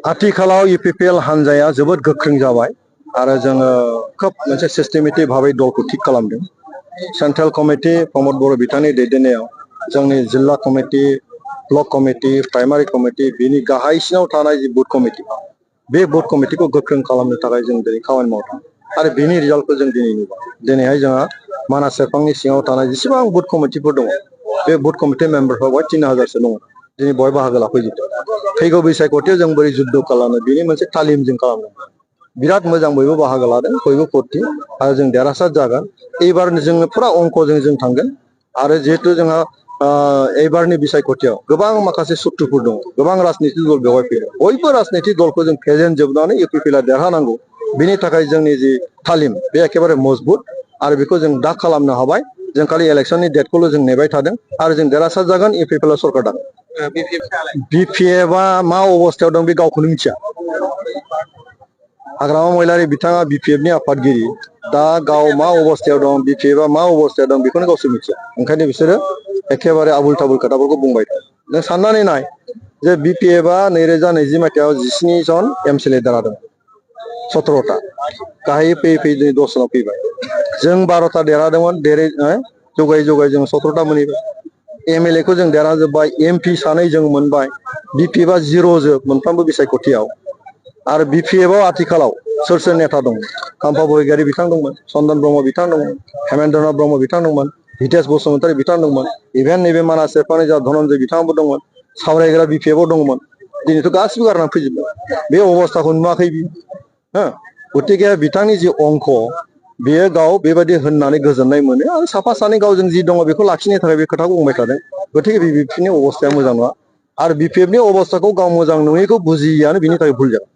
आथिखालाव इपिपिएल हानजाया जोबोद गोख्रों जाबाय आरो जोङो खोब मोनसे सिस्टेमेटिक भाबै दलखौ थिक खालामदों। सेन्ट्रेल कमिटि प्रमद बर' बिथांनि दैदेननायाव जोंनि जिल्ला committee, block committee, primary committee, बिनि गाहायसिनाव थानाय जि बुथ कमिटि, बे बुथ कमिटिखौ गोख्रों खालामनो थाखाय जों दिनै खामानि मावदों आरो बिनि रिजाल्टखौ जों दिनै नुबाय। दिनैहाय जोंहा मानास सेरफांनि सिङाव थानाय जेसेबां बुथ कमिटिफोर दङ, बे बुथ कमिटि मेम्बारफ्रा बेवहाय 3000सो दङ। दिनै बहाय बाहागो लाफैजोबदों। फैगौ बैसागुआव जों बोरै जुद्ध खालामो बेनि मोनसे तालिम जों खालामदों। बिराद मोजां बयबो बाहागो लादों, बयबो फुरथि आरो जों देरहासार जागोन। एबार जोङो फुरा अंकजों जों थांगोन आरो जिहेतु जोंहा एबारनि बिसायख'थियाव गोबां माखासे सुथ्रुफोर दङ, गोबां राजनितिक दल बेवहाय फैयो। बयबो राजनितिक दलखौ जों फेजेनजोबनानै इउपिपिएलआ देरहानांगौ, बिनि थाखाय जोंनि जि तालिम बे एखेबारे मजबुत आरो बेखौ जों दा खालामनो हाबाय। जों खालि इलेक्सननि डेटखौल' जों नेबाय थादों आरो जों देरहासार जागोन, इउपिपिएलआ सरकार दागोन। बिपिएफआ मा अबस्थायाव दं बे गावखौनो मिथिया। हाग्रामा महिलारि बिथाङा बिपिएफनि आफादगिरि, दा गाव मा अबस्थायाव दं, बिपिएफआ मा अबस्थायाव दं बेखौनो गावसोर मिथिया। ओंखायनो बिसोरो एखेबारे आबुल ताबुल खोथाफोरखौ बुंबाय थायो। जों साननानै नाय जे बिपिएफआ 2020 मायथाइयाव 17 जन एमसिएलए देरहादों, 17टा, गाहायै फैयै फैयै दिनै 10 जनाव फैबाय। जों 12टा देरहादोंमोन, जगायै जगायै जों 17टा मोनहैबाय। एमएलएखौ जों देरहाजोब्बाय, एमपि सानै जों मोनबाय। बिपिएफआ 0 जोब मोनफ्रोमबो बिसायख'थियाव। आरो बिपिएफआव आथिखालाव सोर सोर नेता दं? खाम्फा बरगयारी बिथां दंमोन, चन्दन ब्रह्म बिथां दंमोन, हेमेन्द्रनाथ ब्रह्म बिथां दंमोन, हितेश बसुमतारी बिथां दंमोन, इभेन नैबे मानास सेरफांनि जा धनन्जय बिथाङाबो दंमोन, सावरायग्रा बिपिएफआव दंमोन। दिनैथ' गासिबो गारनानै फैजोब्बाय। बे अबस्थाखौ नुवाखै बियो, हो? गतिके बिथांनि जि अंक, बेयो गाव बेबायदि होननानै गोजोननाय मोनो आरो साफा सानै गावजों जि दङ बेखौ लाखिनो थाखाय बे खोथाखौ बुंबाय थादों। गतिके बिपिएफनि अबस्थाया मोजां नङा आरो बिपिएफनि अबस्थाखौ गाव मोजां नङैखौ बुजियैआनो बिनि थाखाय भुल जादों।